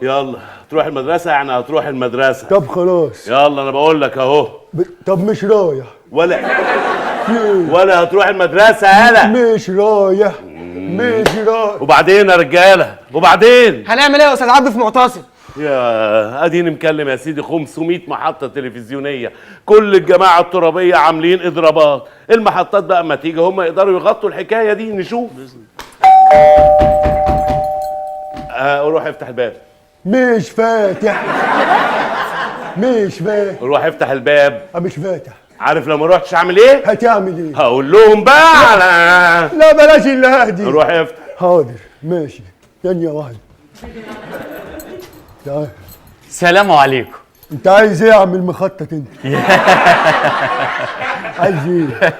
يلا تروح المدرسة، يعني هتروح المدرسة. طب خلاص يلا انا بقول لك اهو. طب مش رايح. ولا في ايه؟ ولا هتروح المدرسة. يالا مش رايح، مش رايح. وبعدين يا رجالة، وبعدين هنعمل ايه يا استاذ عبده في معتصم؟ يا اديني مكلم يا سيدي 500 محطة تلفزيونية، كل الجماعة الترابية عاملين اضرابات، المحطات بقى اما تيجي هم يقدروا يغطوا الحكاية دي. نشوف. روح افتح الباب. مش فاتح، مش فاتح. روح افتح الباب. مش فاتح. عارف لو ما روحتش اعمل ايه؟ هتعمل ايه؟ هقول لهم بقى على. لا بلاش اللي هدي. روح افتح. حاضر ماشي، ثانية واحدة. تعال. سلام عليكم. انت عايز ايه يا عم المخطط انت؟ عايز ايه؟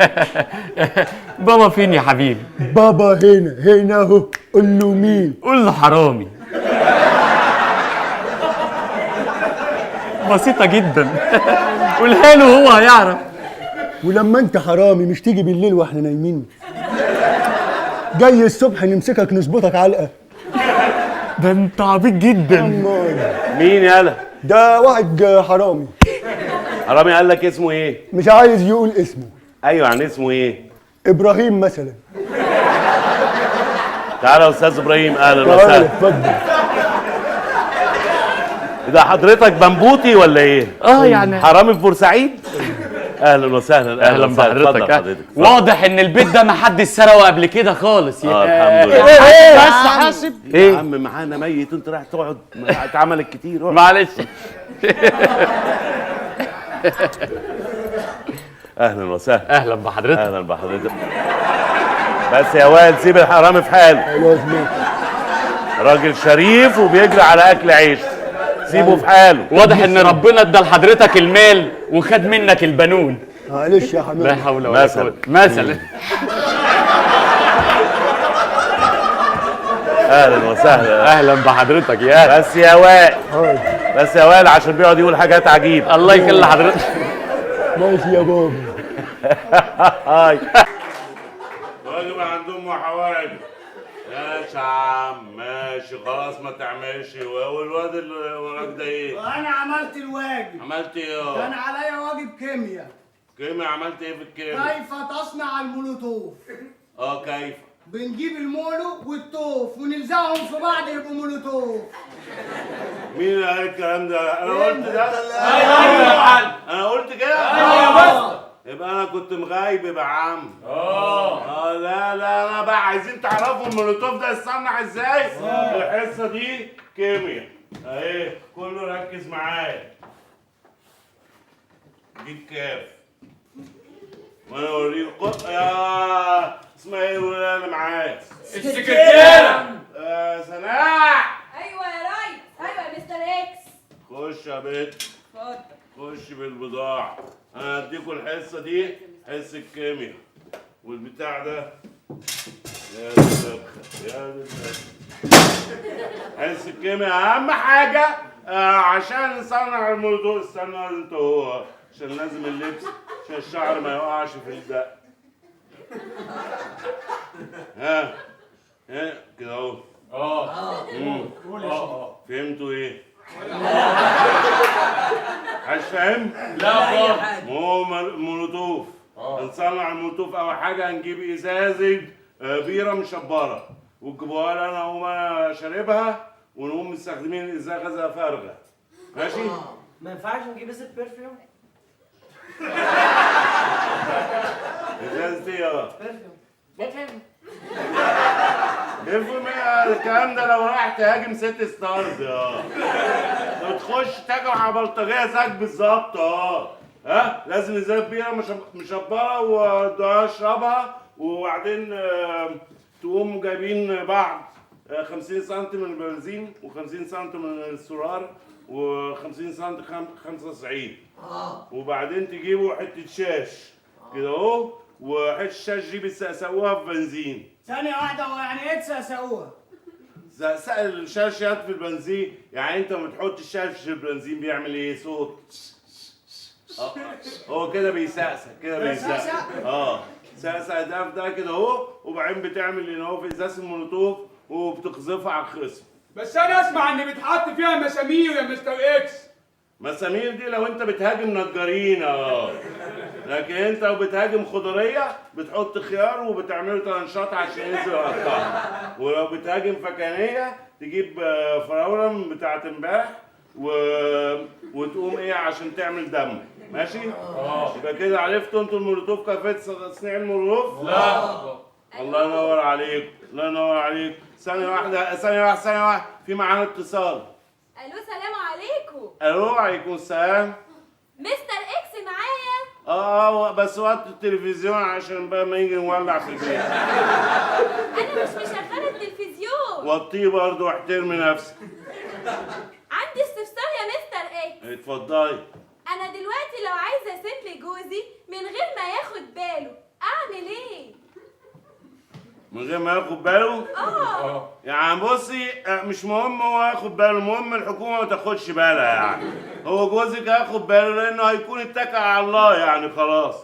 بابا فين يا حبيبي؟ بابا هنا، هنا اهو. قول له مين؟ قول له حرامي. بسيطة جدا. قولها له هو هيعرف. ولما انت حرامي مش تيجي بالليل واحنا نايمين؟ جاي الصبح نمسكك نظبطك علقة. ده انت عبيط جدا. مين يالا؟ ده واحد حرامي. حرامي قال لك اسمه ايه؟ مش عايز يقول اسمه. ايوه يعني اسمه ايه؟ ابراهيم مثلا. تعالى يا استاذ ابراهيم. اهلا وسهلا. اتفضل. ده حضرتك بمبوطي ولا ايه؟ يعني حرامي في بورسعيد؟ اهلا وسهلا. اهلا بحضرتك. واضح ان البيت ده ما حدش سرقه قبل كده خالص. الحمد لله. بس حاسب ايه يا عم، معانا ميت انت رايح تقعد، اتعملت كتير. معلش. اهلا وسهلا. اهلا بحضرتك. اهلا بحضرتك. بس يا وائل سيب الحرامي في حاله. خلاص ماشي. راجل شريف وبيجري على اكل عيش، سيبه في حاله. واضح ان ربنا ادى لحضرتك المال وخد منك البنون. معلش يا حماد. لا حول ولا قوة مثلا. اهلا وسهلا. اهلا بحضرتك يا اهلا. بس يا وائل، بس يا وائل عشان بيقعد يقول حاجات عجيبة. الله يخلي حضرتك. ماشي يا بابا. هاي واجب عندهم وحواجب. ماشي يا عم، ماشي خلاص ما تعملش. والواد اللي وراك ده ايه؟ انا عملت الواجب. عملت ايه؟ كان عليا واجب كيمياء. كيمياء؟ عملت ايه في الكيمياء؟ كيف تصنع المولوتوف. كيف؟ بنجيب المولو والتوف ونلزقهم في بعض يبقوا مولوتوف. مين اللي قال الكلام ده؟ انا قلت ده؟ ايوه انا قلت كده؟ ايوه بس يبقى انا كنت مغايب يا عم. لا لا انا بقى عايزين تعرفوا المولوتوف ده اتصنع ازاي؟ الحصة دي كيمياء اهي، كله ركز معايا. دي الكاف وانا اوريكم. يا اسمها ايه اللي معايا؟ السكرتيرة. سناء. ايوه يا ريس. ايوه يا مستر اكس. خش يا بنت. اتفضل. خش بالبضاعة. انا هديكوا الحصة دي حصة كيمياء والبتاع ده. يا دي النفخة، يا دي النفخة. حصة الكيمياء اهم حاجة عشان نصنع الموضوع. استنى انت هو عشان لازم اللبس عشان الشعر ما يقعش في الدق. ها ها كده اهو. فهمتوا ايه؟ عايز فاهم؟ لا خالص. ما هو مولوتوف. هنصنع المولوتوف. اول حاجة هنجيب ازازة بيره مشبره وتجيبوها لي انا اقوم انا شاربها، ونقوم مستخدمين الازازه فارغة. ماشي؟ ما ينفعش نجيب ازازة perfume؟ ازازة ايه؟ perfume. perfume ايه الكلام ده؟ لو رايح تهاجم سيتي ستارز لو تخش تهاجم على بلطجيه زيك بالظبط. ها لازم ازازة بيره مشبره واشربها، وبعدين تقوم جايبين بعض 50 سم من البنزين و50 سم من السولار و50 سم 95. وبعدين تجيبوا حتة شاش كده اهو، وحتة الشاش دي بتسقسقوها في بنزين. ثانية واحدة، هو يعني ايه تسقسقوها؟ سقسق الشاش يد في البنزين، يعني انت لما تحط الشاش في البنزين بيعمل ايه؟ صوت. هو كده بيسقسق كده، بيسقسق. سقسق ده في ده كده اهو، وبعدين بتعمل ان هو في ازاز المولوتوف وبتقذفها على الخصم. بس انا اسمع ان بيتحط فيها مسامير يا مستر اكس. مسامير دي لو انت بتهاجم نجارين، لكن انت لو بتهاجم خضريه بتحط خيار وبتعمله ترنشات عشان ينزل يقطعها، ولو بتهاجم فكانيه تجيب فراوله بتاعت امبارح وتقوم ايه عشان تعمل دم. ماشي؟ يبقى كده عرفتوا انتوا المولوتوف كيفية تصنيع المولوتوف؟ لا. الله ينور عليك، الله ينور عليك. ثانية واحدة، ثانية واحدة، ثانية واحدة، في معانا اتصال. الو، سلام عليكم. الو، وعليكم السلام. مستر اكس معايا؟ بس وقت التلفزيون عشان بقى ما يجي نولع في البيت. انا مش مشغله التلفزيون. وطيه برضه واحترمي نفسك. عندي استفسار يا مستر اكس. اتفضلي. انا دلوقتي لو عايزه اسيب لجوزي من غير ما ياخد باله اعمل ايه؟ من غير ما ياخد باله؟ يعني بصي، مش مهم هو ياخد باله، المهم الحكومة ما تاخدش بالها. يعني هو جوزك هياخد باله لانه هيكون اتكل على الله يعني خلاص.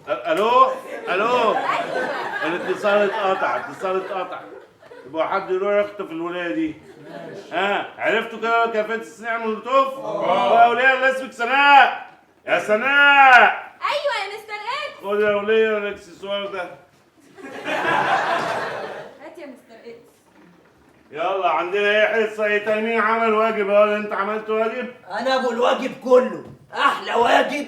الو الو، الاتصال اتقطع، الاتصال اتقطع. يبقى حد يروح يخطف الولاية دي. ها، عرفتوا كده كيفية تصنيع المولوتوف؟ يا وليه اللي اسمك سناء، يا سناء. ايوه يا مستر اكس. خد يا وليه الاكسسوار ده. هات يا مستر اكس. يلا عندنا ايه حصة ايه تاني؟ مين عمل واجب؟ يا انت عملت واجب؟ انا ابو الواجب كله، احلى واجب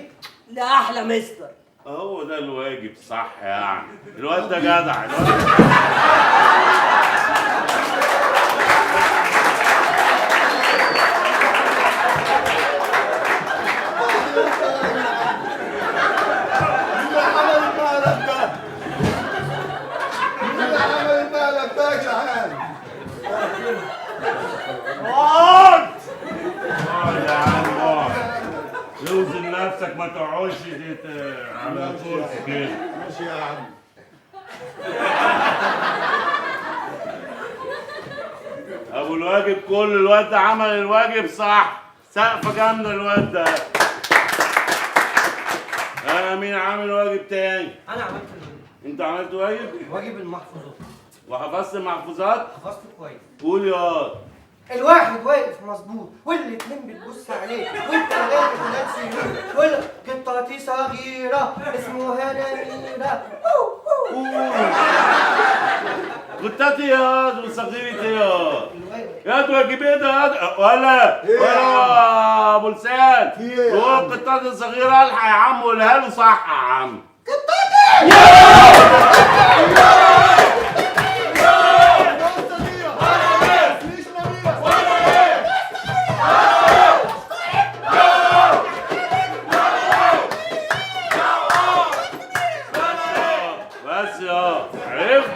لاحلى مستر. هو ده الواجب صح يعني. الواد ده جدع، الواد ده. مين اللي عمل المقلب ده؟ مين اللي عمل المقلب ده يا جدعان؟ اقعد اقعد يا عم، اقعد. اوزن نفسك، ما تقعدش على كرسي كده. ماشي يا عم. ابو الواجب كله، الواد ده عمل الواجب صح، سقفه جامدة الواد ده. مين عامل واجب تاني؟ انا عملت الواجب. انت عملت واجب؟ واجب المحفوظات. وحفظت المحفوظات؟ حفظت كويس. قول يا الواحد واقف مظبوط، والاتنين بتبص عليه، والتلاته ولاد سنين، والقطه صغيرة اسمها نميره. قطتي يا وصغيرتي يا يا واجب ايه ده يا ولا ولا ابو لسان؟ هو القطات الصغيرة الحق يا عم، قولها له صح يا عم. قطتي بس يا عرفت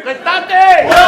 قطتي.